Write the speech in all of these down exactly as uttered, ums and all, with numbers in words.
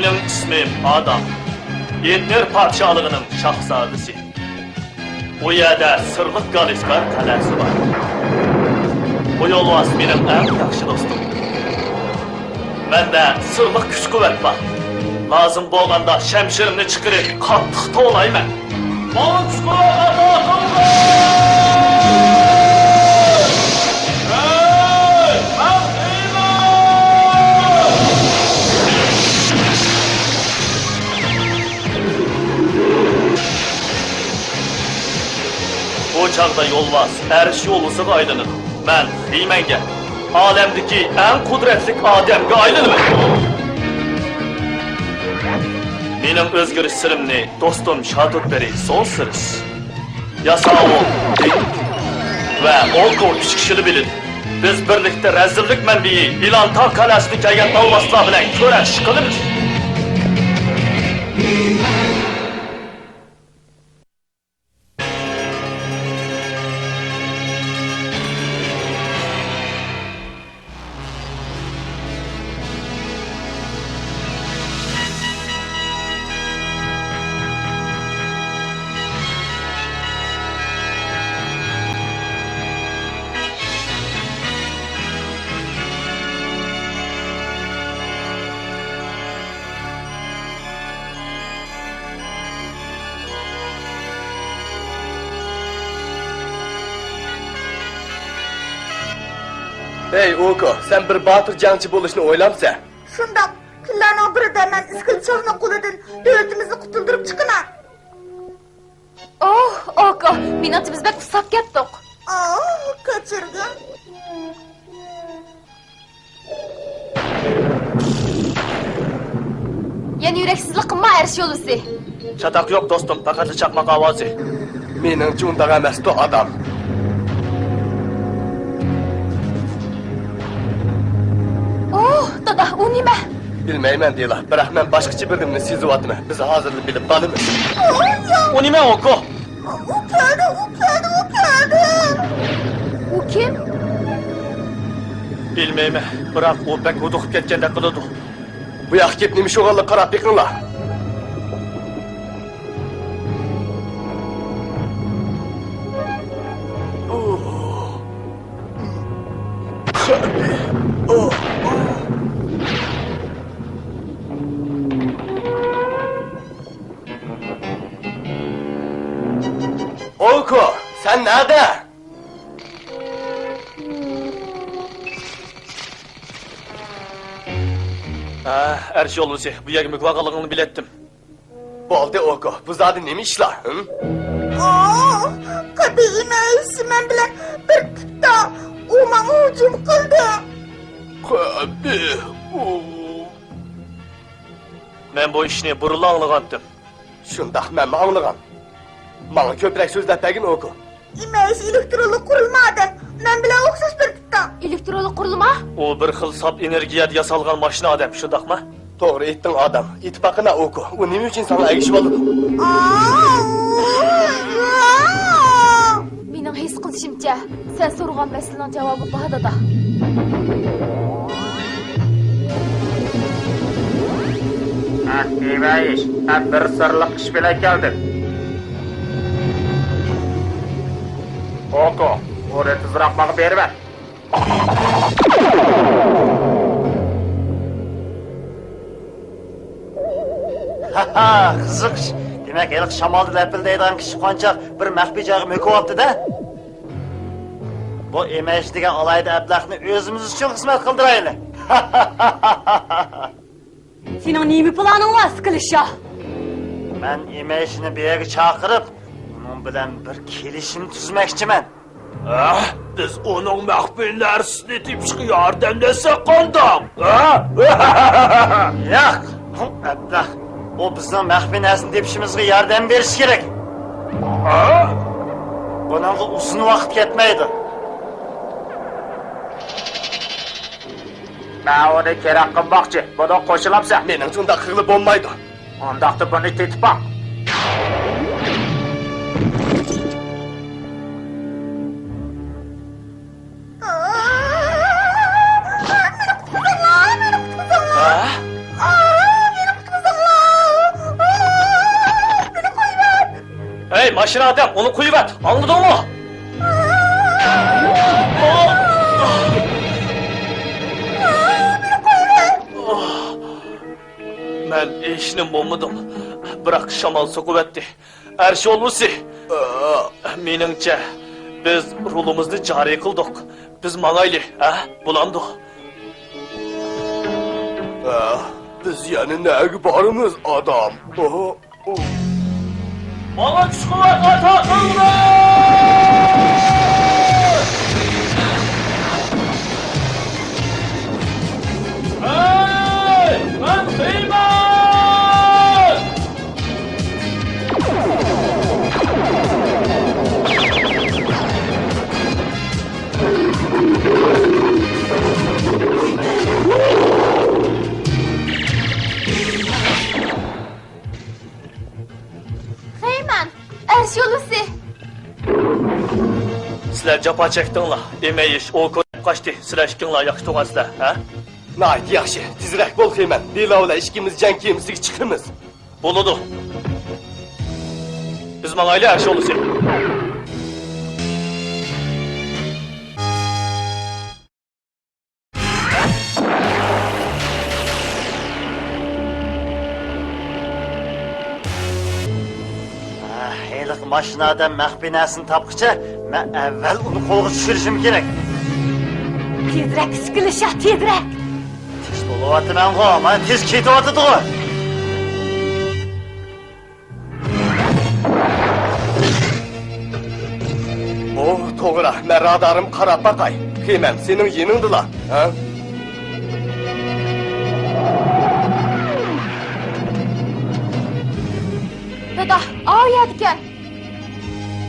مېنىڭ ئىسمىم ئادام. ئېتنېر پادىشاھلىقىنىڭ شاھزادىسى. ئۇ يەردە سىرلىق گالىسكار قەلئەسى بار. بۇ يولۋاس مېنىڭ ئەڭ ياخشى دوستۇم. مەندە سىرلىق كۈچ-قۇۋۋەت بار. لازىم بولغاندا شەمشىرىمنى چىقىرىپ قاتتىق توۋلايمەن. ماڭا كۈچ-قۇۋۋەت ئاتا قىلغىن! ھەي، مەخپىيلار! بۇ چاغدا يولۋاس ئەرش يولۋىسىغا ئايلىنىدۇ. مەن خىمەنگە، ئالەمدىكى ئەڭ قۇدرەتلىك ئادەمگە ئايلىنىمەن. مېنىڭ ئۆزگىرىش سىرىمنى دوستۇم شاتۇتبېرى سون سىرىس، ياساۋۇل دىنگ ۋە ئوكو ئۈچ كىشىلا بىلىدۇ. بىز بىرلىكتە رەزىللىك مەنبىيى ئىلان تاغ قەلئەسىدىن كەلگەن ئالۋاستىلار بىلەن كۈرەش قىلىمىز. ھەي، ئوكو، سەن بىر باتۇر جەڭچى بولۇشنى ئويلامسەن؟ شۇنداق، كۈنلەرنىڭ بىرىدە مەن ئىسكىلىت شاھنىڭ قولىدىن دۆلىتىمىزنى قۇتۇلدۇرۇپ چىقىمەن. ئوھ، ئوكو، مېنىڭچە بىز بەك ئۇسساپ كەتتۇق. ئاھ، كەچۈرگىن. يەنە يۈرەكسىزلىك قىلما، ئەرش يولۋىسى. چاتاق يوق، دوستۇم، پەقەتلا چاقماق ئاۋازى. مېنىڭچە ئۇنداق ئەمەستۇ، ئادام. ئوھ، دادا، ئۇ نېمە؟ بىلمەيمەن، دىلا، بىراق مەن باشقىچە بىر نېمىنى سېزىۋاتىمەن. بىز ھازىرلا بىلىپ قالىمىز. ئۇ نېمە، ئوكو؟ ئۇ كەلدى، ئۇ كەلدى، ئۇ كەلدى! ئۇ كىم؟ بىلمەيمەن، بىراق ئۇ بەك ھودۇقۇپ كەتكەندەك قىلىدۇ. بۇ ياققا كېلىپ نېمە ئىش بولغانلىقىغا قاراپ بېقىڭلار. ئوكو، سەن نەدە؟ ھە، ئەرش يولۋىسى، بۇ يەرگە مۆكۈۋالغانلىقىڭنى بىلەتتىم. بولدى، ئوكو، بۇ زادى نېمە ئىشلار، ھىم؟ ئوھ، قەبىھ ئىمەيسى مەن بىلەن بىر تىپتا، ئۇ ماڭا ھۇجۇم قىلدى. قەبىھ، ئۇ. مەن بۇ ئىشنى بۇرۇنلا ئاڭلىغانتىم. شۇنداق، مەنمۇ ئاڭلىغان. ماڭا كۆپرەك سۆزلەپ بەرگىن، ئوكو. ئىمەيسى ئېلېكترونلۇق قۇرۇلما ئادەم. مەن بىلەن ئوخشاش بىر تىپتا. ئېلېكترونلۇق قۇرۇلما؟ ئۇ بىر خىل ساپ ئېنېرگىيەدە ياسالغان ماشىنا ئادەم، شۇنداقمۇ؟ توغرا ئېيتتىڭ، ئادەم. ئېيتىپ باققىنا، ئوكو، ئۇ نېمە ئۈچۈن ساڭا ئەگىشىۋالىدۇ؟ مېنىڭ ھېس قىلىشىمچە، سەن سورىغان مەسىلىنىڭ جاۋابى بار، دادا. ھە، نېمە ئىش؟ مەن بىر سىرلىق ئىش بىلەن كەلدىم. ئوكو، ئۇنى تېزراق ماڭا بېرىۋەر. ھاھا، قىزىق ئىش. دېمەك، ھېلىقى شامالدا لەپىلدەيدىغان كىچىك قونچاق بىر مەخپىي جايغا مۆكۈۋاپتۇ-دە. بۇ ئىمەيشى دېگەن ئالاھىدە ئەبلەخنى ئۆزىمىز ئۈچۈن خىزمەت قىلدۇرايلى. سېنىڭ نېمە پىلانىڭ بار، ئىسكىلىت شاھ؟ مەن ئىمەيشىنى بۇ يەرگە چاقىرىپ، ئۇنىڭ بىلەن بىر كېلىشىم تۈزمەكچىمەن. ھە؟ بىز ئۇنىڭ مەخپىي نەرسىسىنى تېپىشقا ياردەملەشسەك قانداق؟ ھە؟ ياق! ئەبلەخ، ئۇ بىزنىڭ مەخپىي نەرسىنى تېپىشىمىزغا ياردەم بېرىشى كېرەك. ھە؟ بۇنىڭغا ئۇزۇن ۋاقىت كەتمەيدۇ. مەن ئۇنى كېرەك قىلماقچى. بۇنىڭغا قوشۇلامسەن؟ مېنىڭچە ئۇنداق قىلغىلى بولمايدۇ. ئۇنداقتا بۇنى تېتىپ باق. مېنى قۇتقۇزۇڭلار، مېنى قۇتقۇزۇڭلار. ھە؟ مېنى قۇتقۇزۇڭلار. ياشىن ئادەم، ئۇنى قويۇۋەت، ئاڭلىدىڭمۇ؟ مەن ھېچنېمە بولمىدىم، بىراق شامال سوقۇۋەتتى. ئەر شولىسى! مېنىڭچە، بىز رولىمىزنى جارى قىلدۇق. بىز ماڭايلى، ھە؟ بولامدۇ؟ ئە، بىز يەنە نەگە بارىمىز، ئادام؟ ئوھو، ئوھ. ماڭا كۈچ-قۇۋۋەت ئاتا قىلدى! ھەي، مەن خېمەن! خېمەن، ئەرش ئۇلۇسى! سىلەر جاپا چەكتىڭلار، ئېمەيىش، ئوكۇ قاچتى، سىلەر ئىككىڭلار ياخشى تۇرغانسىلەر، ھە؟ ناھايىتى ياخشى، تېزرەك بول خېمەن، دېلا بىلەن ئىككىمىز جەڭ كېمىسىگە چىقىمىز. بولىدۇ. بىز ماڭايلى، ئەرش ئۇلۇسى. ھېلىقى ماشىنا ئادەم مەخپىي نەرسىنى تاپقىچە، مەن ئەۋۋەل ئۇنى قولغا چۈشۈرۈشۈم كېرەك. تېزرەك، ئىسكىلىشا، تېزرەك! تېز بولۇۋاتىمەنغۇ، مانا تېز كېتىۋاتىدىغۇ. ئوھ، توغرا، مەن رادارىمغا قاراپ باقاي. خېمەن، سېنىڭ يېنىڭدىلا، ھە؟ دادا، ئاۋۇ يەردىكەن.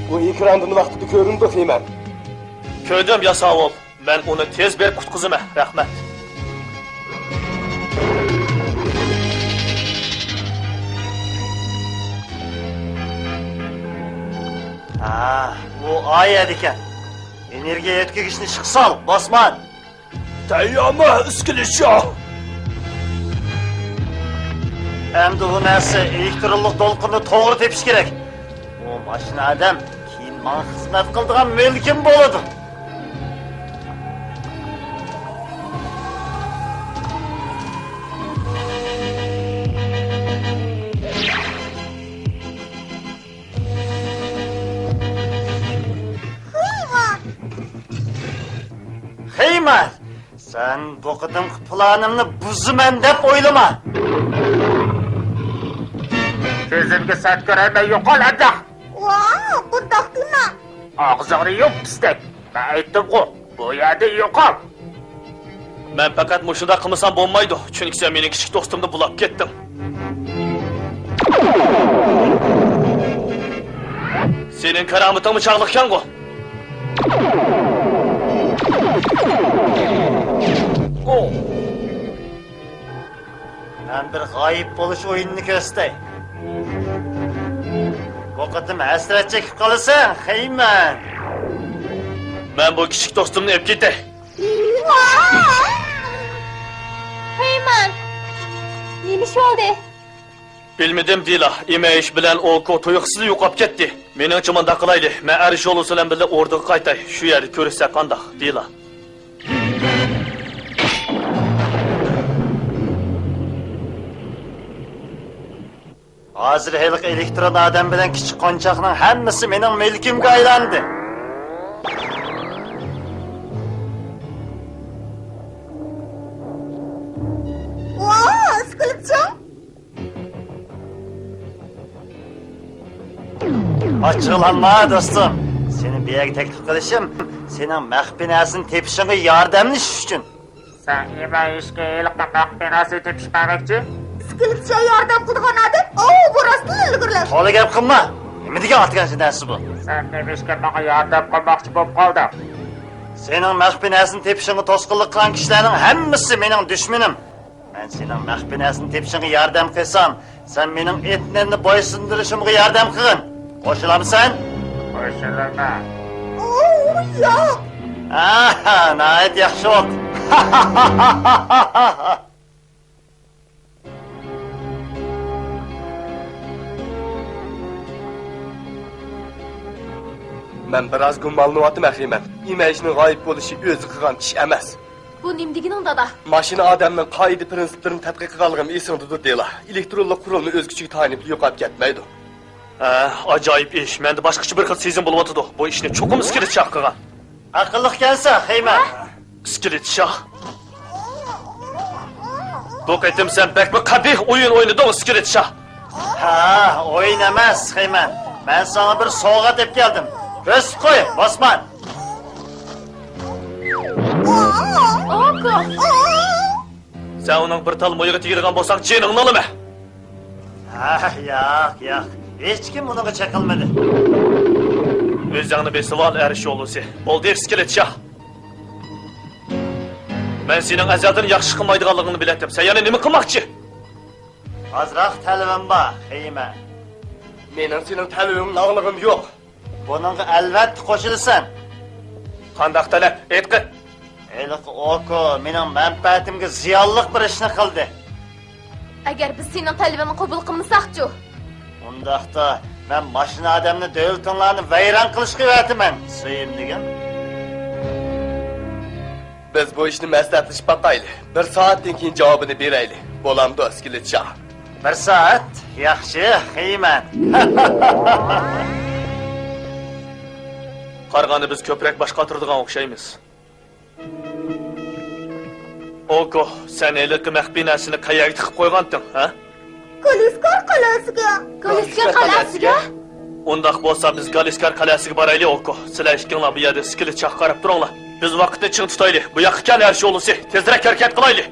ئۇ ئېكراندىن ۋاقتىدا كۆرۈندى، خېمەن. كۆردۈم، ياساۋۇل. مەن ئۇنى تېز بېرىپ قۇتقۇزىمەن. رەھمەت. ھا، ئۇ ئايەدىكەن. ئېنېرگىيە يۆتكىگۈچنى ئىشقا سال، باسمان. تەييارمۇ، ئىسكىلىشا؟ ئەمدى ئۇ نەرسە ئېلېكترونلۇق دولقۇننى توغرا تېپىش كېرەك. ئۇ ماشىنا ئادەم كېيىن ماڭا خىزمەت قىلىدىغان مۈلكۈم بولىدۇ. خېمەن! سەن بۇ قېتىمقى پىلانىمنى بۇزىمەن دەپ ئويلىما! كۆزۈمگە سەت كۆرەرمەن، يوقال ئەمدى! ۋاۋ، بۇنداق دېمە! ئاغزىڭنى يۇم، پىستەك! مەن ئېيتتىمغۇ، بۇ يەردىن يوقال! مەن پەقەت مۇشۇنداق قىلمىسام بولمايدۇ، چۈنكى سەن مېنىڭ كىچىك دوستۇمنى بۇلاپ كەتتىڭ. سېنىڭ كارامىتىڭمۇ چاغلىقكەنغۇ؟ مەن بىر غايىب بولۇش ئويۇنىنى كۆرسىتەي. بۇ قېتىم ھەسرەت چېكىپ قالىسەن، خېمەن. مەن بۇ كىچىك دوستۇمنى ئېلىپ كېتەي. خېمەن! نېمە ئىش بولدى؟ بىلمىدىم، دىلا. ئىمەيىش بىلەن ئوكو تۇيۇقسىزلا يوقاپ كەتتى. مېنىڭچە مۇنداق قىلايلى، مەن ئەر شولىسى بىلەن بىللە ئوردىغا قايتاي. شۇ يەردە كۆرۈشسەك قانداق، دىلا؟ ھازىر ھېلىقى ئېلېكترون ئادەم بىلەن كىچىك قونچاقنىڭ ھەممىسى مېنىڭ مۈلكۈمگە ئايلاندى. ۋاھ، ئىسكىلىتچىڭ! ئاچچىقلانما، دوستۇم. سېنى بۇ يەرگە تەكلىپ قىلىشىم سېنىڭ مەخپىي نەرسىنى تېپىشىڭغا ياردەملىشىش ئۈچۈن. سەن ئىمەيىشكە ھېلىقى مەخپىي نەرسىنى تېپىشقا قاراقچى؟ ئىسكىلىتچىگە ياردەم قىلىدىغان ئادەم ئاۋۇ بۇ راستتىنلا ئىلگىرىلەر. تولا گەپ قىلما. نېمە دېگەن ئاتىگەنچە نەرسە بۇ؟ سەن نېمىشقا ماڭا ياردەم قىلماقچى بولۇپ قالدىڭ؟ سېنىڭ مەخپىي نەرسىنى تېپىشىڭغا توسقۇنلۇق قىلغان كىشىلەرنىڭ ھەممىسى مېنىڭ دۈشمىنىم. مەن سېنىڭ مەخپىي نەرسىنى تېپىشىڭغا ياردەم قىلسام، سەن مېنىڭ ئېتنېننى بويسۇندۇرۇشۇمغا ياردەم قىلغىن. قوشۇلامسەن؟ قوشۇلىمەن. ئوۋ، ياق! ئاھا، ناھايىتى ياخشى بولدى. مەن بىراز گۇمانلىنىۋاتىمەن، خېمەن. ئىمەيشنىڭ غايىب بولۇشى ئۆزى قىلغان ئىش ئەمەس. بۇ نېمە دېگىنىڭ، دادا؟ ماشىنا ئادەمنىڭ قائىدە پىرىنسىپلىرىنى تەتقىق قىلغانلىقىم ئېسىڭدىدۇر، دېلا. ئېلېكترونلۇق قورالمۇ ئۆز كۈچىگە تايىنىپلا يوقاپ كەتمەيدۇ. ھە، ئاجايىپ ئىش. مەندە باشقىچە بىر خىل سېزىم بولۇۋاتىدۇ. بۇ ئىشنى چوقۇم ئىسكىلىت شاھ قىلغان. ئەقىللىقكەنسەن، خېمەن. ئىسكىلىت شاھ؟ بۇ قېتىم سەن بەكمۇ قەبىھ ئويۇن ئوينىدىڭ، ئىسكىلىت شاھ. ھە، ئويۇن ئەمەس، خېمەن. مەن ساڭا بىر سوۋغات ئېلىپ كەلدىم. رەسىم قوي، بوسمان. ئوكو! سەن ئۇنىڭ بىر تال مويىغا تېگىدىغان بولساڭ، جېنىڭنى ئالىمەن. ھە، ياق، ياق. ھېچكىم ئۇنىڭغا چېقىلمىدى. ئۆزۈڭنى بېسىۋال، ئەر شولىسى. بولدى، ئىسكىلىت شاھ. مەن سېنىڭ ئەزەلدىن ياخشى قىلمايدىغانلىقىڭنى بىلەتتىم. سەن يەنە نېمە قىلماقچى؟ ئازراق تەلىپىم بار، خېمەن. مېنىڭ سېنىڭ تەلىپىڭنى ئاڭلىغۇم يوق. بۇنىڭغا ئەلۋەتتە قوشۇلىسەن. قانداق تەلەپ؟ ئېيتقىن. ھېلىقى ئوكو مېنىڭ مەنپەئەتىمگە زىيانلىق بىر ئىشنى قىلدى. ئەگەر بىز سېنىڭ تەلىپىڭنى قوبۇل قىلمىساقچۇ؟ ئۇنداقتا مەن ماشىنا ئادەمنى دۆلىتىڭلارنى ۋەيران قىلىشقا ئەۋەتىمەن، سۆيۈملۈكۈم. بىز بۇ ئىشنى مەسلىھەتلىشىپ باقايلى. بىر سائەتتىن كېيىن جاۋابىنى بېرەيلى. بولامدۇ، ئىسكىلىت شاھ؟ بىر سائەت؟ ياخشى، خېمەن. قارىغاندا بىز كۆپرەك باش قاتۇرىدىغان ئوخشايمىز. ئوكو، سەن ھېلىقى مەخپىي نەرسىنى قەيەرگە تىقىپ قويغانتىڭ، ھە؟ گالىسكار قەلئەسىگە. گالىسكار قەلئەسىگە؟ ئۇنداق بولسا، بىز گالىسكار قەلئەسىگە بارايلى، ئوكو. سىلەر ئىككىڭلار بۇ يەردە ئىسكىلىت شاھقا قاراپ تۇرۇڭلار. بىز ۋاقىتنى چىڭ تۇتايلى. بۇ ياققا كەل، ئەر شولىسى. تېزرەك ھەرىكەت قىلايلى.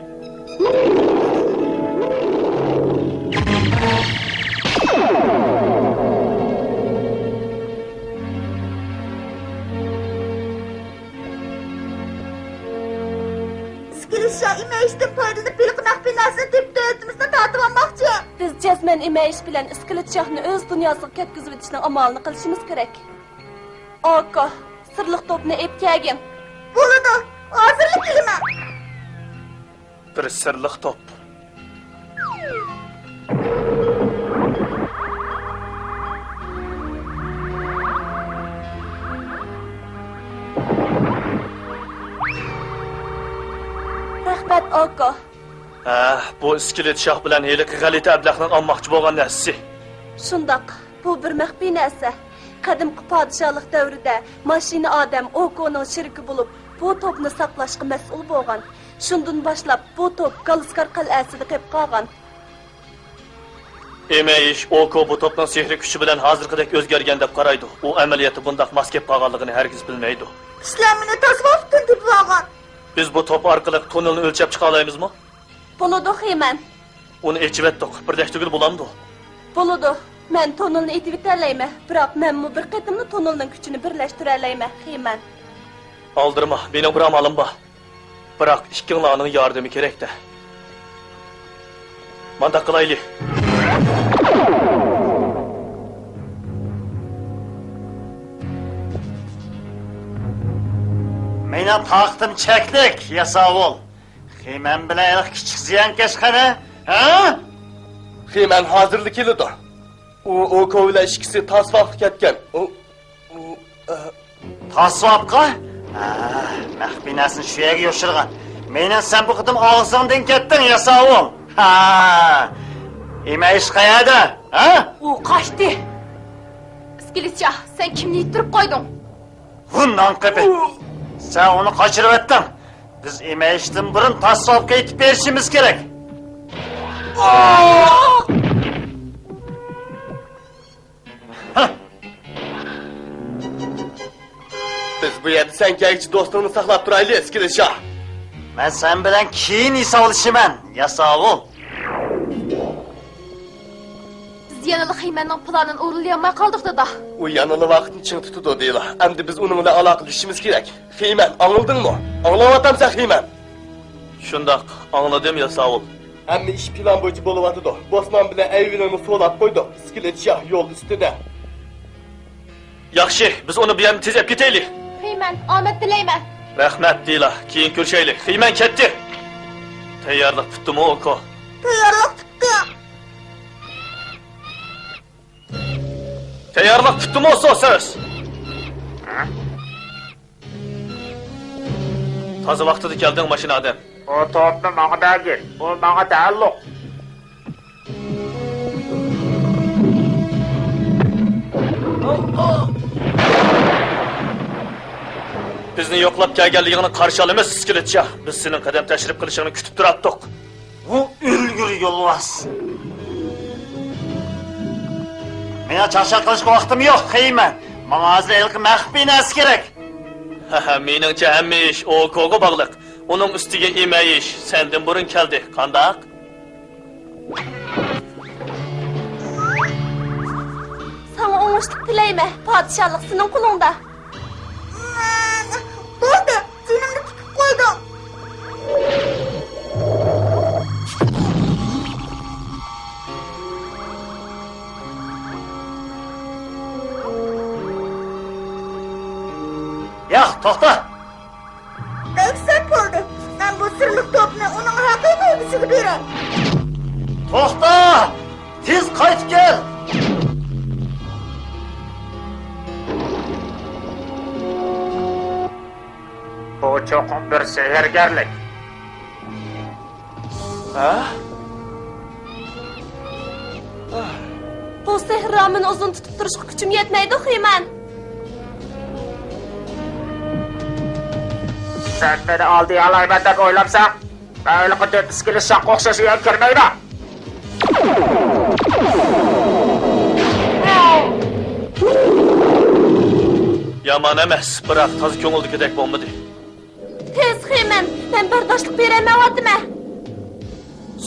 ئىسكىلىت شاھ ئىمەيشتىن پايدىلىنىپ، ھېلىقى مەخپىي نەرسىنى تېپىپ، دۆلىتىمىزنى تارتىۋالماقچى. بىز جەزمەن ئىمەيش بىلەن ئىسكىلىت شاھنى ئۆز دۇنياسىغا كەتكۈزۈۋېتىشنىڭ ئامالىنى قىلىشىمىز كېرەك. ئاكا، سىرلىق توپنى ئېلىپ كەلگىن. بولىدۇ، ھازىرلا كېلىمەن. بىر سىرلىق توپ. رەھمەت، ئاكا. ھە، بۇ ئىسكىلىت شاھ بىلەن ھېلىقى غەلىتە ئەبلەخنىڭ ئالماقچى بولغان نەرسىسى. شۇنداق، بۇ بىر مەخپىي نەرسە. قەدىمكى پادىشاھلىق دەۋرىدە ماشىنا ئادەم ئوكونىڭ شېرىكى بولۇپ، بۇ توپنى ساقلاشقا مەسئۇل بولغان. شۇندىن باشلاپ بۇ توپ گالىسكار قەلئەسىدە قېلىپ قالغان. ئېمەيش ئوكو بۇ توپنىڭ سېھرىي كۈچى بىلەن ھازىرقىدەك ئۆزگەرگەن دەپ قارايدۇ. ئۇ ئەمەلىيەتتە بۇنداق ماس كېلىپ قالغانلىقىنى ھەرگىز بىلمەيدۇ. كىشىلەر مېنى تاسۋاپتىن تېپىۋالغان. بىز بۇ توپ ئارقىلىق توننېلنى ئۆلچەپ چىقالايمىزمۇ؟ بولىدۇ، خېمەن. ئۇنى ئېچىۋەتتۇق، بىردەك تۈگۈل بولامدۇ؟ بولىدۇ، مەن توننېلنى ئېتىۋېتەلەيمەن، بىراق مەنمۇ بىر قېتىملا توننېلنىڭ كۈچىنى بىرلەشتۈرەلەيمەن، خېمەن. ئالدىرىما، مېنىڭ بىر ئامالىم بار. بىراق ئىككىڭلارنىڭ ياردىمى كېرەك-دە. مانداق قىلايلى. مېنىڭ تاقىتىم چەكلىك، ياساۋۇل. خېمەن بىلەن ھېلىقى كىچىك زىيانكەش قېنى؟ ھە؟ خېمەن ھازىرلا كېلىدۇ. ئۇ، ئوكو بىلەن ئىككىسى تاسۋاپقا كەتكەن. ئۇ، ئۇ، ئە. تاسۋاپقا؟ ھە، مەخپىي نەرسىنى شۇ يەرگە يوشۇرغان. مېنىڭ سەن بۇ قېتىم ئاغزىڭدىن كەتتىڭ، ياساۋۇل. ھە. ئىمەيش قەيەردە؟ ھە؟ ئۇ قاچتى. ئىسكىلىت شاھ، سەن كىمنى يىتتۈرۈپ قويدۇڭ؟ ھۇ، نانقېپى! سەن ئۇنى قاچۇرۇۋەتتىڭ. بىز ئىمەيشتىن بۇرۇن تاسۋاپقا يېتىپ بېرىشىمىز كېرەك. بىز بۇ يەردە سەن كەلگۈچە دوستۇڭنى ساقلاپ تۇرايلى، ئىسكىلىت شاھ. مەن سەن بىلەن كېيىن ھېسابلىشىمەن، ياساۋۇل. بىز يەنىلا خېمەننىڭ پىلانىنى ئورۇنلىيالماي قالدۇق، دادا. ئۇ يەنىلا ۋاقىتنى چىڭ تۇتىدۇ، دېلا. ئەمدى بىز ئۇنىڭ بىلەن ئالاقىلىشىشىمىز كېرەك. خېمەن، ئاڭلىدىڭمۇ؟ ئاڭلاۋاتامسەن، خېمەن؟ شۇنداق، ئاڭلىدىم، ياساۋۇل. ھەممە ئىش پىلان بويىچە بولۇۋاتىدۇ. بوسمان بىلەن ئەيۋىنىڭنى سولاپ قويدۇق. ئىسكىلىت شاھ يول ئۈستىدە. ياخشى، بىز ئۇنى بۇ يەردىن تېز ئېلىپ كېتەيلى. خېمەن، ئامەت تىلەيمەن. رەھمەت، دېلا. كېيىن كۆرۈشەيلى. خېمەن كەتتى. تەييارلىق پۈتتىمۇ، ئوكو؟ تەييارلىق پۈتتى. تەييارلىق پۈتتىمۇ، سوسىس؟ تازا ۋاقتىدا كەلدىڭ، ماشىنا ئادەم. ئۇ توپنى ماڭا بەرگىن. ئۇ ماڭا تەئەللۇق. بىزنى يوقلاپ كەلگەنلىكىڭنى قارشى ئالىمىز، ئىسكىلىتچى. بىز سېنىڭ قەدەم تەشرىپ قىلىشىڭنى كۈتۈپ تۇراتتۇق. بۇ ئۆلگۈر يولۋاس. مېنىڭ چاقچاق قىلىشقا ۋاقتىم يوق، خېيمەن. ماڭا ھازىر ھېلىقى مەخپىي نەرسە كېرەك. ھەھە، مېنىڭچە ھەممە ئىش ئوكوغا باغلىق. ئۇنىڭ ئۈستىگە ئىمەيىش سەندىن بۇرۇن كەلدى. قانداق؟ ساڭا ئوڭۇشلۇق تىلەيمەن. پادىشاھلىق سېنىڭ قولۇڭدا. بولدى، جېنىمنى تىكىپ قويدۇڭ. ياق، توختا! بەك سەت بولدى. مەن بۇ سىرلىق توپنى ئۇنىڭ ھەقىقىي ئىگىسىگە بېرەي. توختا! تېز قايتىپ كەل! بۇ چوقۇم بىر سېھىرگەرلىك. ھە؟ بۇ سېھىر رامىنى ئۇزۇن تۇتۇپ تۇرۇشقا كۈچۈم يەتمەيدۇ، خېيمەن. سەن مېنى ئالدىيالايمەن دەپ ئويلامسەن؟ مەن ھېلىقى دۆت ئىسكىلىت شاڭقا ئوخشاش يەنە كىرمەيدۇ. يامان ئەمەس، بىراق تازا كۆڭۈلدىكىدەك بولمىدى. تېز، خېيمەن، مەن بەرداشلىق بېرەلمەيۋاتىمەن.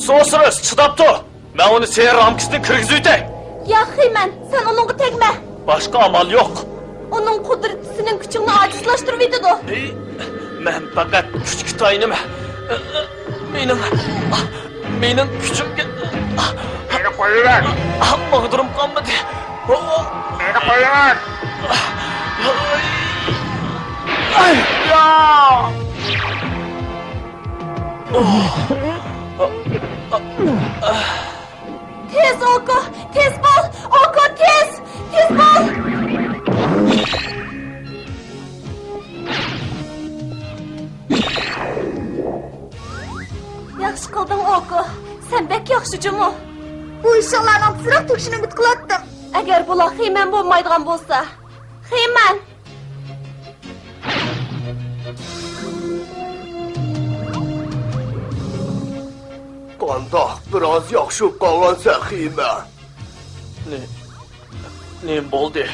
سوسىرىس، چىداپ تۇر! مەن ئۇنى سېھىر رامكىسىدىن كىرگۈزۈۋېتەي! ياق، خېيمەن، سەن ئۇنىڭغا تەگمە! باشقا ئامال يوق! ئۇنىڭ قۇدرىتى سېنىڭ كۈچۈڭنى ئاجىزلاشتۇرۇۋېتىدۇ! ئى، مەن پەقەت كۈچكە تايىنىمەن. مېنىڭ، مېنىڭ كۈچۈمگە. مېنى قويۇۋەر! ماغدۇرۇم قالمىدى. مېنى قويۇۋەر! تېز، ئوكو! تېز بول! ئوكو، تېز! تېز بول! ياخشى قىلدىڭ، ئوكو. سەن بەك ياخشى جۇمۇ. بۇ ئىشىڭلارنىڭ تېزراق تۈگىشىنى ئۈمىد قىلاتتىم. ئەگەر بۇلار خېيمەن بولمايدىغان بولسا. خېيمەن! قانداق، بىراز ياخشى بولۇپ قالغانسەن، خېيمەن. نېمە بولدى؟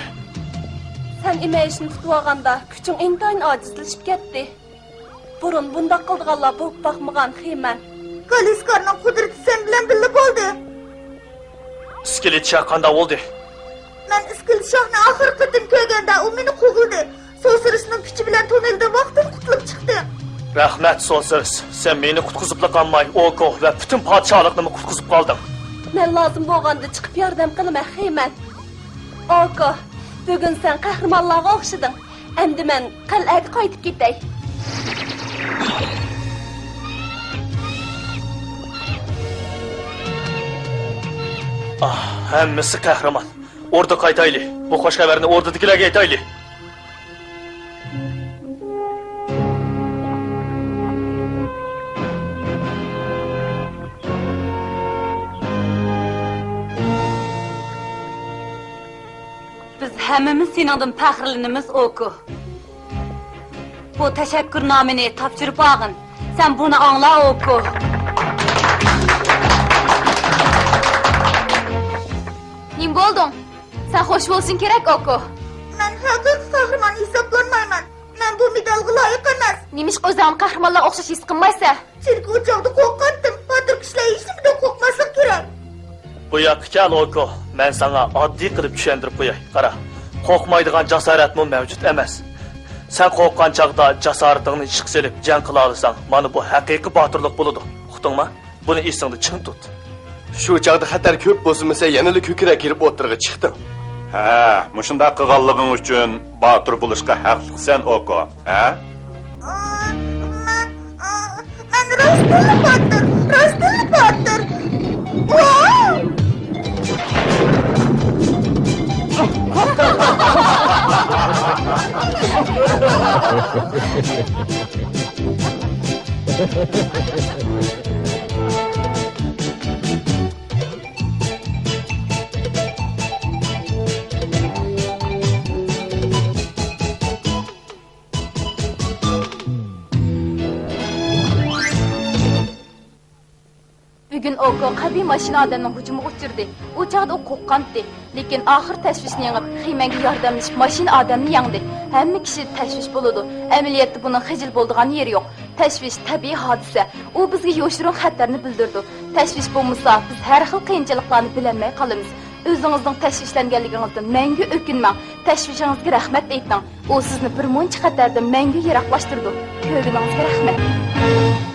سەن ئىمەيىشنى تۇتۇۋالغاندا كۈچۈڭ ئىنتايىن ئاجىزلىشىپ كەتتى. بۇرۇن بۇنداق قىلىدىغانلار بولۇپ باقمىغان، خېيمەن. كالىسكارنىڭ قۇدرىتى سەن بىلەن بىللە بولدى. ئىسكىلىت شاھ قانداق بولدى؟ مەن ئىسكىلىت شاھنى ئاخىرقى قېتىم كۆرگەندە، ئۇ مېنى قوغلىدى. سوسىرىسنىڭ كۈچى بىلەن توننېلدىن ۋاقتىدا قۇتۇلۇپ چىقتىم. رەھمەت، سوسىرىس. سەن مېنى قۇتقۇزۇپلا قالماي، ئوكو ۋە پۈتۈن پادىشاھلىقنىمۇ قۇتقۇزۇپ قالدىڭ. مەن لازىم بولغاندا چىقىپ ياردەم قىلىمەن، خېيمەن. ئوكو، بۈگۈن سەن قەھرىمانلارغا ئوخشىدىڭ. ئەمدى مەن قەلئەگە قايتىپ كېتەي. ئاھ، ھەممىسى قەھرىمان. ئوردىغا قايتايلى. بۇ خوش خەۋەرنى ئوردىدىكىلەرگە ئېيتايلى. بىز ھەممىمىز سېنىڭدىن پەخىرلىنىمىز، ئوكو. بۇ تەشەككۈرنامىنى تاپشۇرۇپ ئالغىن. سەن بۇنى ئاڭلا، ئوكو. نېمە بولدۇڭ؟ سەن خوش بولۇشۇڭ كېرەك، ئوكو. مەن ھەقىقىي قەھرىمان ھېسابلانمايمەن. مەن بۇ مېدالغا لايىق ئەمەس. نېمىشقا ئۆزۈڭنى قەھرىمانلارغا ئوخشاش ھېس قىلمايسەن؟ چۈنكى ئۇ چاغدا قورقاتتىم. باتۇر كىشىلەر ھېچنېمىدىن قورقماسلىقى كېرەك. بۇ ياققا كەل، ئوكو. مەن ساڭا ئاددىي قىلىپ چۈشەندۈرۈپ قوياي. قارا، قورقمايدىغان جاسارەتمۇ مەۋجۇت ئەمەس. سەن قورققان چاغدا جاسارىتىڭنى ئىشقا سېلىپ جەڭ قىلالىساڭ، مانا بۇ ھەقىقىي باتۇرلۇق بولىدۇ. ئۇقتۇڭما؟ بۇنى ئېسىڭدە چىڭ تۇت. شۇ چاغدا خەتەر كۆپ بولسىمۇ، سەن يەنىلا كۆكرەك كېرىپ ئوتتۇرىغا چىقتىڭ. ھە، مۇشۇنداق قىلغانلىقىڭ ئۈچۈن باتۇر بولۇشقا ھەقلىقسەن، ئوكو. ھە؟ مەن، مەن راستتىنلا باتۇر، راستتىنلا باتۇر. ۋاۋ! بۈگۈن ئوكو قەبىھ ماشىنا ئادەمنىڭ ھۇجۇمىغا ئۇچرىدى. ئۇ چاغدا ئۇ قورققانتى. لېكىن ئاخىر تەشۋىشنى يېڭىپ، خېمەنگە ياردەملىشىپ ماشىنا ئادەمنى يەڭدى. ھەممە كىشىدە تەشۋىش بولىدۇ. ئەمەلىيەتتە بۇنىڭ خىجىل بولىدىغان يېرى يوق. تەشۋىش تەبىئىي ھادىسە. ئۇ بىزگە يوشۇرۇن خەتەرنى بىلدۈرىدۇ. تەشۋىش بولمىسا، بىز ھەر خىل قىيىنچىلىقلارنى بىلەلمەي قالىمىز. ئۆزىڭىزنىڭ تەشۋىشلەنگەنلىكىڭىزدىن مەڭگۈ ئۆكۈنمەڭ. تەشۋىشىڭىزگە رەھمەت ئېيتىڭ. ئۇ سىزنى بىر مۇنچە خەتەردىن مەڭگۈ يىراقلاشتۇرىدۇ. كۆرگىنىڭىزگە رەھمەت.